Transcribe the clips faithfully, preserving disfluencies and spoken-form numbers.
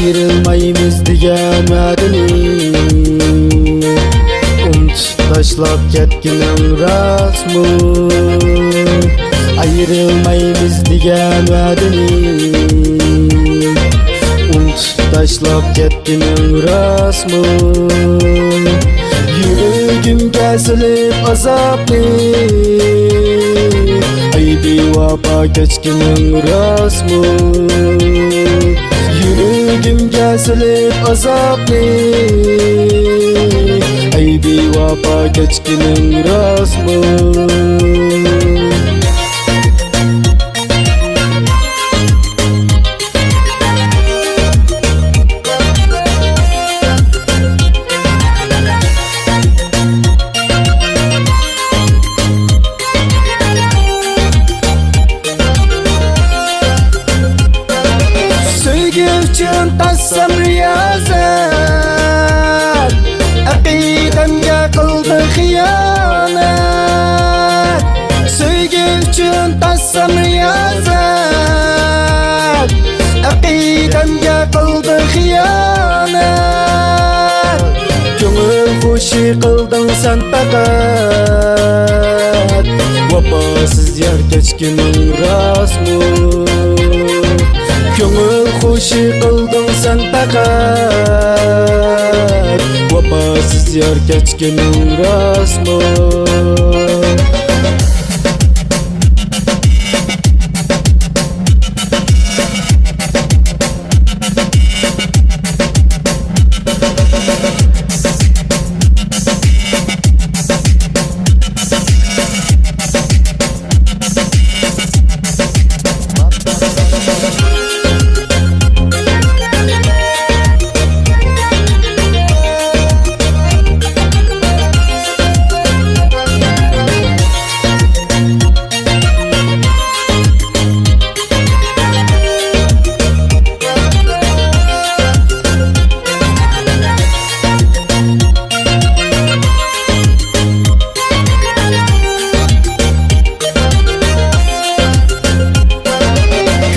ئايرىلمايمىز دېگەن ۋەدىنى ئۇنتۇپ تاشلاپ كەتكىنىڭ راستمۇ؟ ئايرىلمايمىز دېگەن ۋەدىنى ئۇنتۇپ تاشلاپ كەتكىنىڭ راستمۇ؟ يۈرىكىمگە سېلىپ ئازابنى، ئەي بىۋاپا، كەچكىنىڭ راستمۇ؟ يۈرىكىمگە سېلىپ ئازابنى، ئەي بىۋاپا، كەچكىنىڭ راستمۇ؟ سۆيگۈ ئۈچۈن تاشسام رىيازەت، ئەقىدەمگە قىلدىڭ خىيانەت. سۆيگۈ ئۈچۈن تاشسام رىيازەت، ئەقىدەمگە قىلدىڭ خىيانەت. كۆڭۈل خۇشى قىلدىڭ سەن پەقەت، ۋاپاسىز يار، كەچكىنىڭ راستمۇ؟ كۆڭۈل خۇشى قىلدىڭ سەن پەقەت، ۋاپاسىز يار، كەچكىنىڭ راستمۇ؟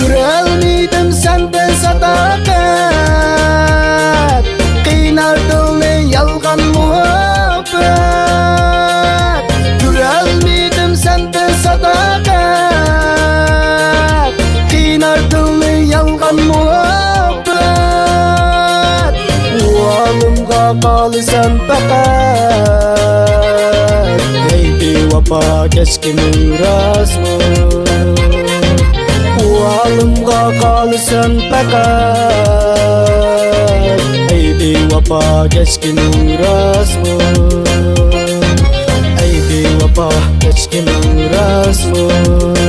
كۆرەلمىدىم سەندىن ساداقەت، قىينار دىلنى يالغان مۇھەببەت. كۆرەلمىدىم سەندىن ساداقەت، قىينار دىلنى يالغان مۇھەببەت. ئۇۋالىمغا قالىسەن پەقەت، ھەي بىۋاپا، كەچكىنىڭ راستمۇ؟ ئۇۋالىمغا قالىسەن پەقەت، ھەي بىۋاپا، كەچكىنىڭ راستمۇ؟ ئەي بىۋاپا، كەچكىنىڭ راستمۇ؟